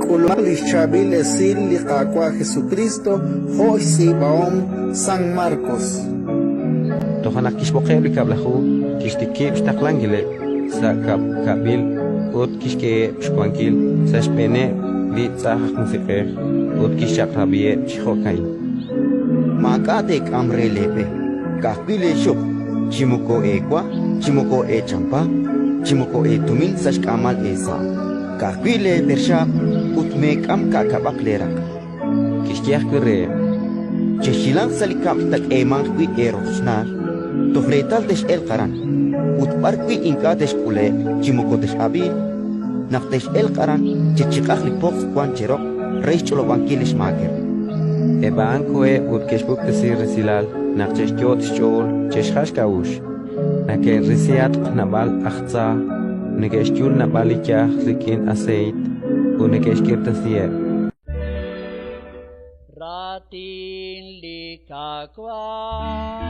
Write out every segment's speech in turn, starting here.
K'ulumaq li xChaab'il Esil li Qaawa' Jesukriist jo' xtz'iib'ahom San Markos. Toja' naq kixb'oqeb' li Kab'laju, kixtikib' xtaqlankileb' sa' kab'kab'il ut kixk'eheb' xwankil sa' xb'eeneb' li tz'ajn aj musiq'ej ut kixchaq'rab'iheb' chi jo'ka'in: Maak'a' teek'am re leeb'e, ka'ajwi' leexuq', chi moko eewa, chi moko eechampa, chi moko eetumin sa' xk'aamal eesa', ka'ajwi' leeperxaab' ut meek'am ka'kab'aq leeraq'. Kixye ajwi' reheb': Chexhilanq sa' li kab'l taak'eemanq wi' eerochochnaal, toj reetal tex'elq aran; ut b'arwi' ink'a' texk'ule'q chi moko tex'ab'iiq, naq tex'elq aran, chechiq'aq li pojtz' wank cheroq re xch'olob'ankil li xmaakeb'. Eb' a'an koheb' ut ke'xpuktesi resilal naq che'xyot' xch'ool che'xjal xk'a'uxl. Neke'risihatq naab'al aj tza, neke'xyul naab'al li yaj rik'in aseeyt ut neke'xk'irtasiheb'. Raatin li Qaawa'.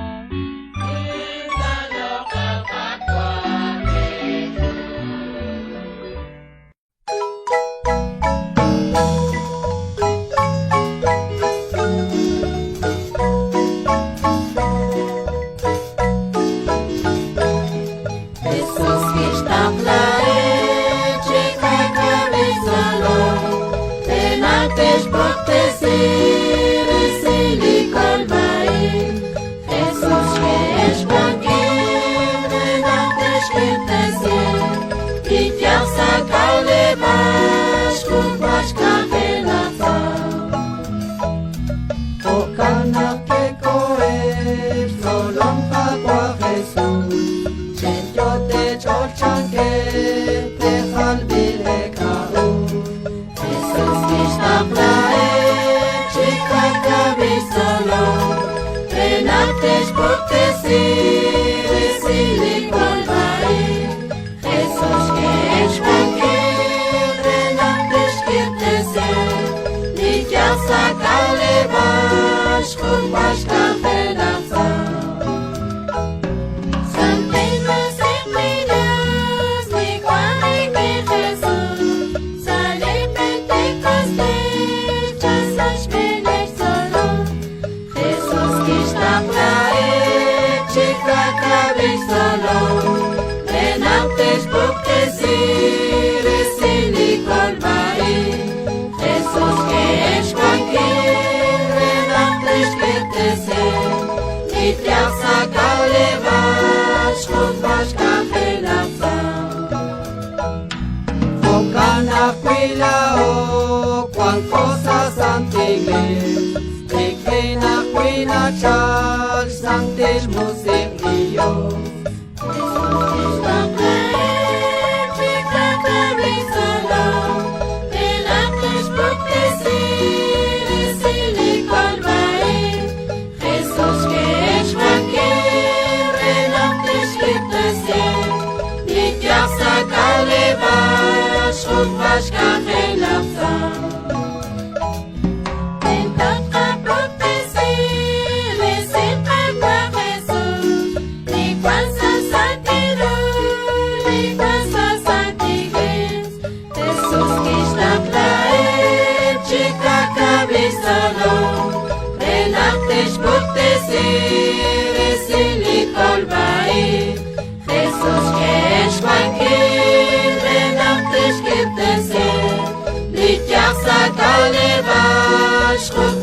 Jesús kixtaqlaheb' chi ka'kab'il tzolom re naq te'xpuktesi resil li kolb'a-ib'. Jesús xk'e xwankil re naq te'xk'irtesi li yaj sa' k'aleb'aal xk'utb'al xk'anjel laj tza. Jo'kan naq ke'koheb' xtzolom Qaawa' Jesus, che'yot' eech'ool chankeb', te'jalb'il eek'a'uxl. Jesús kixtaqlaheb' chi ka'kab'il tzolom re naq te'xpuktesi resil li kolb'a-ib'. Jesús xk'e xwankil re naq te'xk'irtesi li yaj sa' k'aleb'aal xk'utb'al xk'anjel laj tza. Santil Musiq' li Dios li wank rik'in Jesus sa' li Pentecostés chal sa' xb'eeneb' xtzolom. Jesús kixtaqlaheb' chi ka'kab'il xtzolom re naq te'xpuktesi resil li kolb'a-ib'. Jesús xk'e xwankil re naq te'xk'irtesi li yaj sa' k'aleb'aal xk'utb'al xk'anjel laj tza. Jo'kan ajwi' laa'o wanko sa' santil iglees, rik'in ajwi' nachalk xsantil musiq' li Yos. Jesús kixtaqlaheb' chi ka'kab'il tzolom re naq te'xpuktesi resil li kolb'a-ib'. Jesús xk'e xwankil re naq te'xk'irtesi li yaj sa' k'aleb'aal xk'utb'al xk'anjel laj tza. Tento tqapuktesi resil Qaawa' Jesus li wank sa' santil ru, li wank sa' santil iglees. Jesús kixtaqlaheb' chi ka'kab'il xtzolom re naq te'xpuktesi resil li kolb'a-ib'. Jesús xk'e xwankil re naq te'xk'irtesi li yaj sa' k'aleb'aal xk'utb'al